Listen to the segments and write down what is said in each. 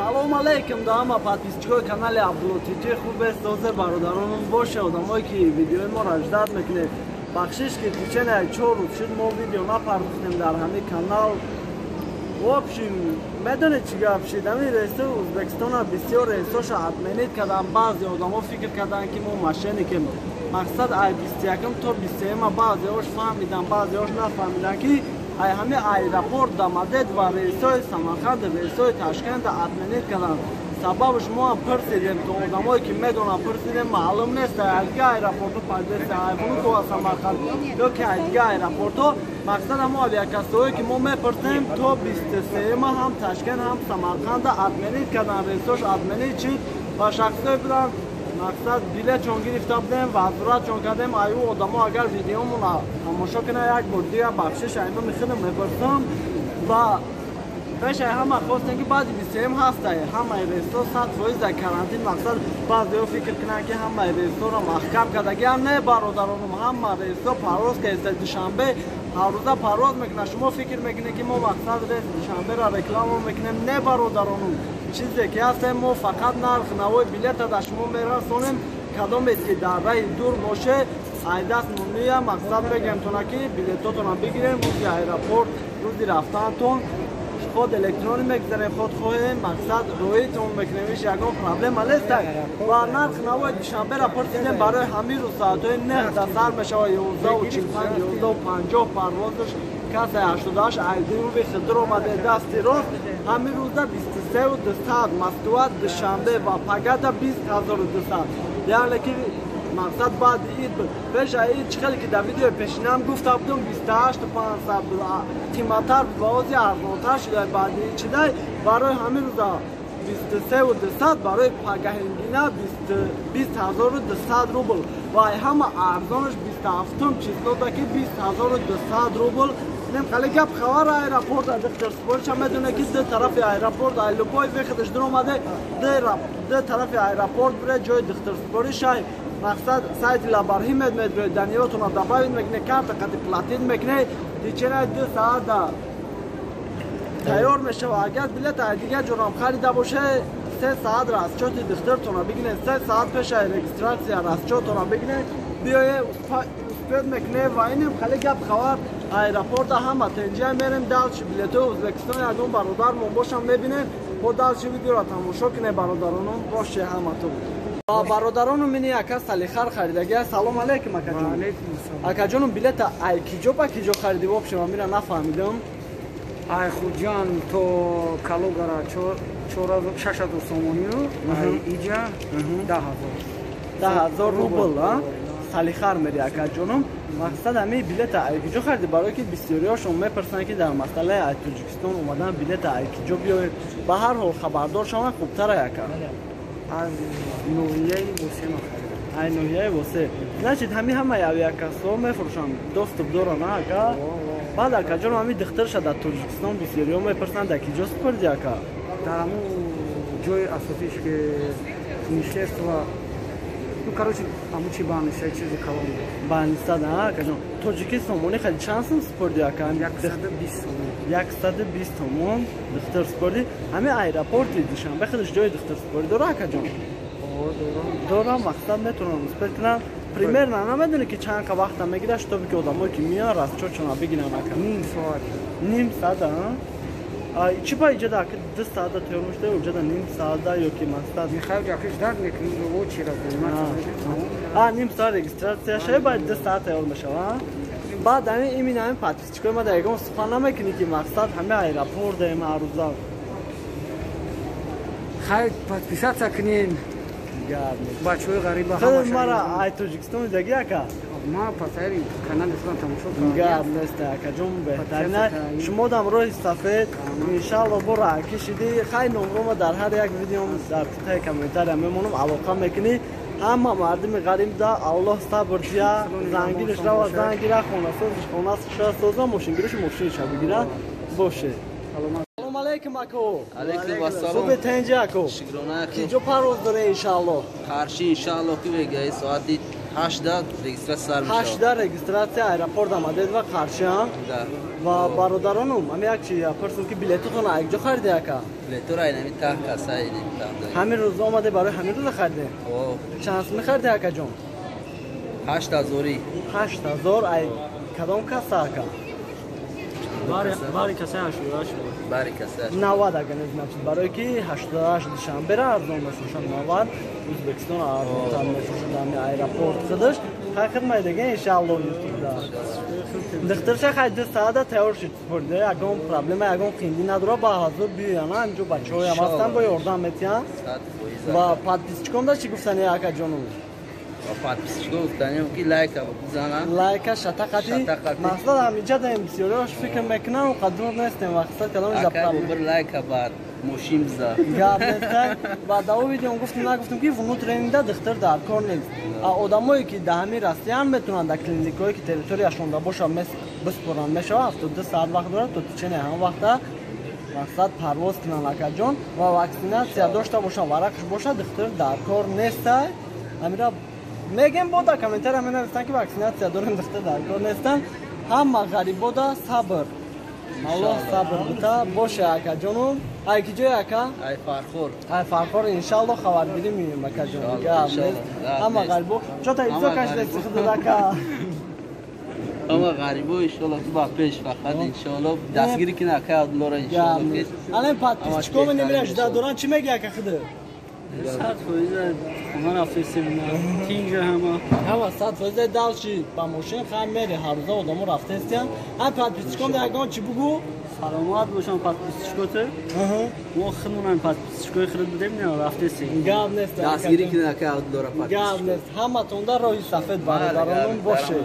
Салом алейкум да ҳама подписчикои канали Абдулло ТЖ. Хубест, дозе бародаронум боше, одамое ки видеои моро ждать мекунед. Бахшиш, ки течение 4 рӯз шуд, мо видео напардохтем дар ҳамин канал. В общем, медонед, чӣ гап шид? Ҳамин рейсои Ӯзбекистона бисёр рейсоша отменить кардан. Баъзе одамо фикр карданд, ки мо мошенникем. Мақсад, ай 21-м то 23-ма баъзеош фаҳмидан, баъзеош нафаҳмидан, ки ай ҳамин аэропорт Домодедово рейсои Самарқанд, рейсои Ташкента отменить карданд. Сабабш мо ҳам пурсидем, то одамое ки медонам пурсидем, маълум нест, ай дига аэропортҳо пайдост, ай Внуково, Самарқанд ё ки ай дига аэропортҳо. Мақсад, ҳамо авиакассаое ки мо мепурсем, то 23-ма ҳам Ташкент, ҳам Самарқанда отменить карданд, рейсош отменить шид. Ва шахсое буданд, мақсад, билетшон гирифта будем, возвратшон кардем. Аю одамо агар видеомона тамошо кунад, як бор дига бахшиш аймами худам мепурсам. Ва пешаи ҳама хостем, ки баъди 23-м ҳастай ҳамаи рейсҳо 100% дар карантин. Мақсад, баъзеҳо фикр кунанд, ки ҳамаи рейсҳоро маҳкам кардагиам. Не, бародаронум, ҳама рейсҳо парвоз кардеста. Душанбе ҳаррӯза парвоз мекунад. Шумо фикр мекунед, ки мо, мақсад, рейс Душанберо реклама мекунем. Не, бародаронум, чизе ки ҳастем, мо фақат нарх навои билета дар шумо мерасонем. Кадомед ки дар раҳи дур боше, айдаст мумия, мақсад, мегӯем тона, ки билетотонро бигирем. Рӯзи аэропорт, рӯзи рафтаантон худ электронӣ мегузарем, худ хоҳем, мақсад, роитон мекунем, иш ягон проблема нест. Ва нарх навои Душанберо пурсидем, барои ҳамин рӯз соатҳои 9 да сар мешавад, 11:45, 11:50 парвозаш, кассаи 88, айдуюми хидр омаде, дасти рост. Ҳамин рӯза 23 200 Москва Душанбе ва пагада 20 200. Яъне ки, мақсад, баъди ид, пеша ид, чӣ хеле ки дар видеои пешинам гуфта будум, 28 500 буд, қиматтар буд ва ози арзонтар шуда баъди ид шидай. Барои ҳамин рӯза 23 200, барои пагаҳингина 20 200 рубл ва ҳама арзонаш 27-ум числода, ки 20 200 рубл. Нем хеле гап хабар. Аэропорт духтарсупориша медоне, ки ду тарафи аэропорт, ай любой выходаш дуромаде, ду тарафи аэропорт бире, ҷои духтарсупоришай. Мақсад, сайти Лабарҳимед медроед, данныетона добавить мекуне, карта қати платить мекуне, течение 2 саата тайёр мешава. Агар билет ай дигар ҷорам харида боше, 3 саат расчёти духтартона бигиред, 3 саат пешаи регистрация расчётона бигиред, биёе, успеть мекуне. Ва инем хеле гап хабар. Аэропорта ҳама тенҷия. Мерем дальше, билетои Ӯзбекистон ягон бародармон бошам, мебинем. Бо дальше видеоро тамошо кунед, бародаронум. Боше ҳаматон. Бародаронум, мини ака салихар харидагия. Салом алейкум, акаҷон. Акаҷонум, билета ай киҷо ба киҷо хариди? В общем, амира нафаҳмидам. Ай Хуҷанд то Калугара 6000 сомонию, ай иҷа 10 000. 10 000 рубл салихар мери, акаҷонум. Мақсад, ҳамин билета ай киҷо хариди? Барое ки бисёриҳошон мепурсанд, ки дар масъалаи ай Тоҷикистон омадан билета ай киҷо биёед. Ба ҳар ҳол хабардор шаванд, хубтара, ака. Аз ноҳияи Восема харидам. Ай ноҳияи Восе. Значит, ҳамин ҳамаи авиакассаҳо мефурӯшанд, доступ доранд, ака. Баъд, акаҷон, ҳамин духтарша дар Тоҷикистон бисёриҳо мепурсанд, дар киҷо супурди, ака? Дар ҳамун ҷои асосиш, ки министерство, ну, короче, ҳамун чи баниса, чизи калон. Баниса, акаҷон. Тоҷики сомонӣ хади чанд сум супурди, ака? 120 сомон. 120 сомон духтар супурди. Ҳамин аэропорти Душанбе худаш ҷои духтарсупорӣ дора, акаҷон? Дора. Мақсад, метавонам успеть кунам. Примерно намедонӣ, ки чанд қа вақта мегирад, чтобы ки одамое ки меян, расчётшона бигиранд, ака? Ним соат. Ним соата? Чӣ ба иҷода, ака, 2 саата тайёр мешуда, уҷода ним саата ё ки, мақсад? Михаил ҷафиш дард мекунӣ, чира. А ним соат регистрация шава, баъд 2 саат тайёр мешава. Баъд ҳамин имин ҳамин подписчикои ма дар ягон сухан намекунӣ, ки, мақсад, ҳамин аэропорт ҳаррӯза? Хай, подписаться кунен, бачаҳои ғариба. Мара ай Тоҷикистон дидаги, ака? Ма пасари канали худам тамошо. Гап нест, акаҷон, беҳтарина. Шумо дам роҳи сафед, иншалло, бо раъки шиди. Хай, номрома дар ҳар як видеом дар таи комментария мемонам, алоқа мекунӣ. Ҳама мардими ғариб да Аллоҳ сабр дия, зангириш рава зангира, хонасозиш хонаша соза, мошингириш мошиниша бигира. Боше. Салом алейкум, ако. Алейкум ассалом. Субҳи тенҷи, ако. Шукрона, ако. Киҷо парвоз доре, иншалло? Қарши, иншалло, ки вегаи соати 8 регистрация сар мешавад. 8 регистрация аэропорт омадед ва қаршиам. Ва бародаронум, ҳами як чи пурсум ки билетотон аз якҷо хариде ака? Билетора инами таҳ каса инами таҳ. Ҳамин рӯз омаде барои ҳамин рӯза хариде? Чанд сум мехариде акаҷон? 8000. 8000 ай кадом каса ака? Бари каса 88. Бари каса 90 ага не значит, барои ки 88 душанбера арзон мефурӯшанд, 90 Ӯзбекистон арзонтар мефурӯшанд ҳами аэропорт худаш. Хай хидмат дига иншаалло ютубда. Духтарша хай 2 соата тайёр шуд спорда, ягон проблема, ягон қиндӣ надора, ба ҳазур биёян, ҳаминҷо бачаҳоям ҳастанд, бо ёрдам метиҳанд. Ва подписчикон да чӣ гуфтани акаҷонум? Подписчикон гуфтанем ки лайка бизананд. Лайка шатақати. Мақсад ҳаминҷа даем бисёриҳош фикр мекунанд, қадр нестем мақсад кадом ҷа проблем. Лайка бар мошин биза. Гап нестай. Ва дар он видеом гуфтем, нагуфтем ки внутреннда духтар дар кор нест. Одамое ки дар ҳамин Россиян метавонанд дар клиникҳое ки территорияшонда бошад биспоранд мешавад, 72 соат вақт дорад то течение ҳамон вақта мақсад парвоз кунанд акаҷон ва ваксинатсия дошта бошанд, варақш бошад, духтар дар кор нестай. Ҳамира мегем бо дар комментария менависанд ки ваксинатсия дорем, духтар дар кор нестанд. Ҳама ғарибода сабр, Аллоҳ сабр бита боше акаҷонум. Ай ки ҷой ака? Ай Фархор. Ай Фархор иншаалло хабаргирӣ меём акаҷон. Гап нест. Ҳама ғарибо чота ибзо кашидеси худат ака. Ҳама ғарибо иншоалло ба пеш фақат иншоалло дастгирӣ кунад ака Абдуллоро иншоалло. Алан подписчикомо намира жда доран чӣ мегӣ ака худат? 100% хона рафтесем, тинҷа ҳама. Ҳама 100% далчи ба мошин хай мере, ҳар рӯза одамо рафтестиян. Ҳам подписчикон да ягон чӣ бугӯ? Саломат бошам подписчикоте. Мо худмонам подписчикои худат будем, не рафтесем. Гап нест. Дастгирӣ кунед ака Абдуллоро подписчик. Гап нест. Ҳаматонда роҳи сафед бародаронум боше.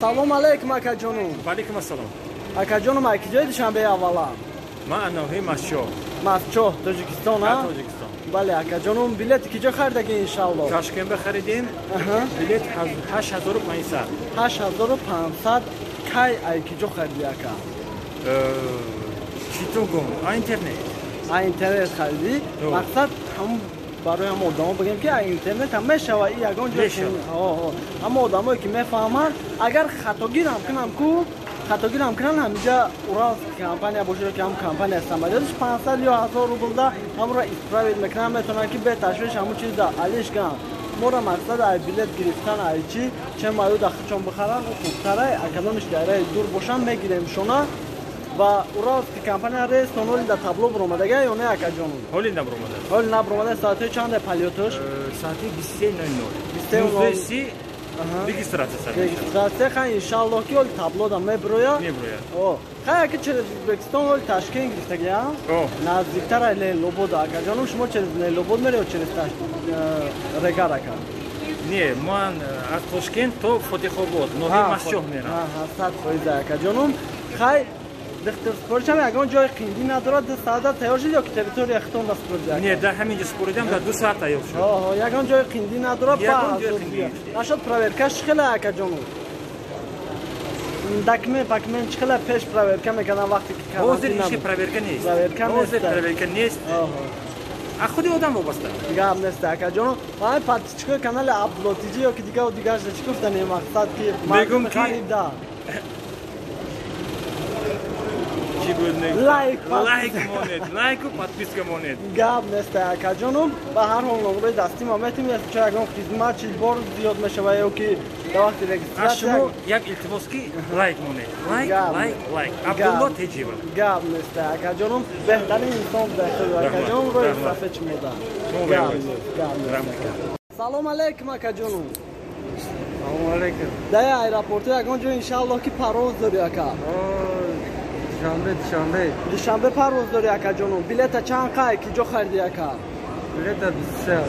Салом алейкум акаҷонум. Ва алейкум ассалом. Акаҷонум, ай ки ҷои Душанбе аввала? Ман ноҳияи Масчоҳ. Масчоҳ, Тоҷикистон, а? Тоҷикистон. Бале, акаҷонум, билети ки ҷо харидаги иншаалло? Ташкент харидем. Билет 8500. 8500 кай ай ки ҷо хариди ака? Чӣ ту гум? А интернет. А интернет хариди? Мақсад ҳам барои ҳам одамо бигем ки а интернет ҳам мешава, и ягон ҷо. Ҳама одамое ки мефаҳманд, агар хатогирам кунам ку, хатогирам кунанд, ҳаминҷа Уралский компания бошад ки ҳам компания самолётш 500 ё 1000 рублда ҳамро исправить мекунанд, метавонанд ки беташвиш ҳамун чиза алиш кунанд. Моро мақсад ай билет гирифтан ай чи чем аю да худшон бихаранд, ӯ хубтара, акадомиш дайраи дур бошанд мегирем шона. Ва Уралский компания рейс ҳоли да табло буромадага ё не акаҷонум? Ҳоли набуромада. Ҳоли набуромада. Соатҳои чанде полёташ? Соати 23:00. 23:30 регистрация сар. Регистрация хай иншааллоҳ ки ҳоли табло да меброя. Меброя. О, хай аки через Ӯзбекистон ҳоли Ташкент гирифтаги, а? Наздиктар ай Лейлобод акаҷонум, шумо через Лейлобод мере ё через Регар ака? Не, ман аз Тошкент то Фотиҳобод, ноҳияи Масчоҳ мерам. Аҳа, 100% акаҷонум. Хай духтар спорчам ягон ҷои қиндӣ надорад, 2 соата тайёр шуд ё ки территория худтон да спорди ака? Не, дар ҳамин ҷо споридам, дар 2 соат тайёр шуд. Оҳо, ягон ҷои қиндӣ надорад, ягон ҷои қиндӣ. Нашуд проверкаш чӣ хела акаҷонум? Документ, пакмент чӣ хела пеш проверка мекардам вақте ки карантин ҳозир иши проверка нест. Проверка нест. Ҳозир проверка нест. Оҳо. А худи одам вобаста. Гап нест акаҷонум. Ва ҳамин подписчикои канали Абдулло ТЖ ё ки дигар дигараш чӣ гуфтани мақсад ки мегум ки харида? Лайк, лайк монед, лайку подписка монед. Гап нест акаҷонум. Ба ҳар ҳол номрои дастӣ ма метим, чо ягон хизмат чи бор зиёд мешава ё ки дар вақти регистрация. Аз шумо як илтимос ки лайк монед. Лайк, лайк, лайк. Абдулло Теҷиева. Гап нест акаҷонум. Беҳтарин инсон беҳтар акаҷонум, роҳи сафед чӣ мода. Гап нест, гап нест. Салом алейкум акаҷонум. Салом алейкум. Дар аэропорту ягон ҷо иншааллоҳ ки парвоз дорӣ ака? Душанбе, душанбе. Душанбе парвоз дорӣ акаҷонум. Билета чанд қай ки ҷо хариди ака? Билета 23000.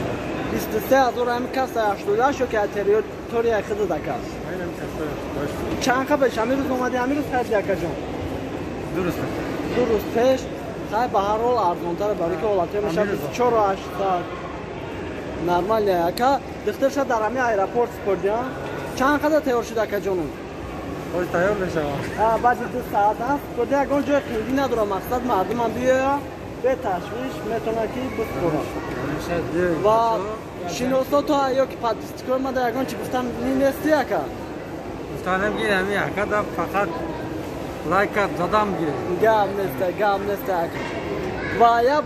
23000 ҳамин каса 88 ё ки аз территорияи худат ака? Чанд қа пеш ҳамин рӯз омадӣ, ҳамин рӯз хариди акаҷон? 2 рӯз пеш. 2 рӯз пеш. Хай ба ҳар ҳол арзонтар, барои ки ҳолатҳо мешавад 24800. Нормально ака. Духтарша дар ҳамин аэропорт спорди, а? Чанд қадар тайёр шуд акаҷонум? Ҳозир тайёр мешавам. Баъди 2 соат аст. Спорди ягон ҷои қиндӣ надорад, мақсад мардумам биёя. Беташвиш метавонад ки биспорад. Ва шиносото ё ки подписчикои ма да ягон чи гуфтан нести, ака? Гуфтанем ки ами ака да фақат лайка задам гир. Гап неста, гап неста, ака. Ва я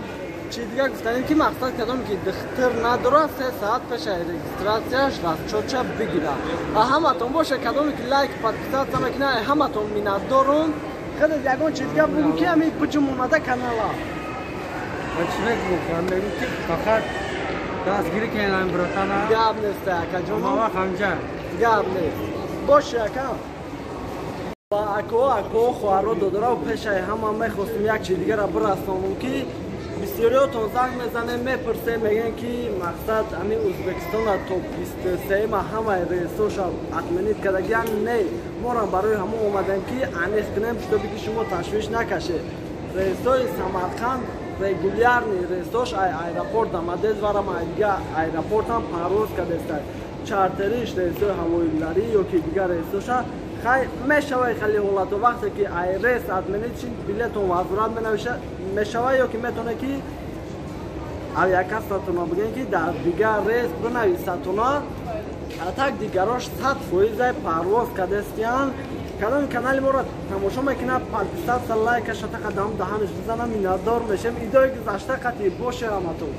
чи дига гуфтанем, ки мақсад кардам, ки духтур надорад, 3 саат пеша регистрацияш расчётша бигира. Ва ҳаматон боша, кадоме ки лайк, подписаться мекунад, ҳаматон миннатдорум. Хеле ягон чи дига бугу, ки ами буҷум омада канала. Ва чӣ мегӯм? Мегӯм, ки фақат дастгирӣ кунед братана. Гап неста, акаҷоно. Ҳама ҳамҷа. Гап нест, боши, ака. Ва ако, хоҳаро, додаро, пешаи ҳама мехостем як чи дигара бирасонем, ки бисёриётон занг мезанем, мепурсем, мегӯем, ки мақсад ҳамин Ӯзбекистона то 23-ма ҳамаи рейсоша отменить кардагиан. Не, морам барои ҳамон омадем, ки аниқ кунем, чтобы ки шумо ташвиш накашед. Рейсои Самарқанд регулярный рейсош ай аэропорт Домодедоварам, ай дига аэропортам парвоз кардестай. Чартериш, рейсои ҳавоиларӣ ё ки дигар рейсоша хай мешавад, хеле ҳолато вақте ки ай рейс отменить шид, билетон возврат мешавад ё ки метавонед, ки авиакассатона бигӯем, ки дар дигар рейс бинависатона. А так дигарош 100 фоизай парвоз кардестиян. Кадоми канали моро тамошо мекунад, подписаться, лайкаша тақадам даҳанаш бизанам, миннатдор мешем. Идои гузашта қатъи боше ҳаматон.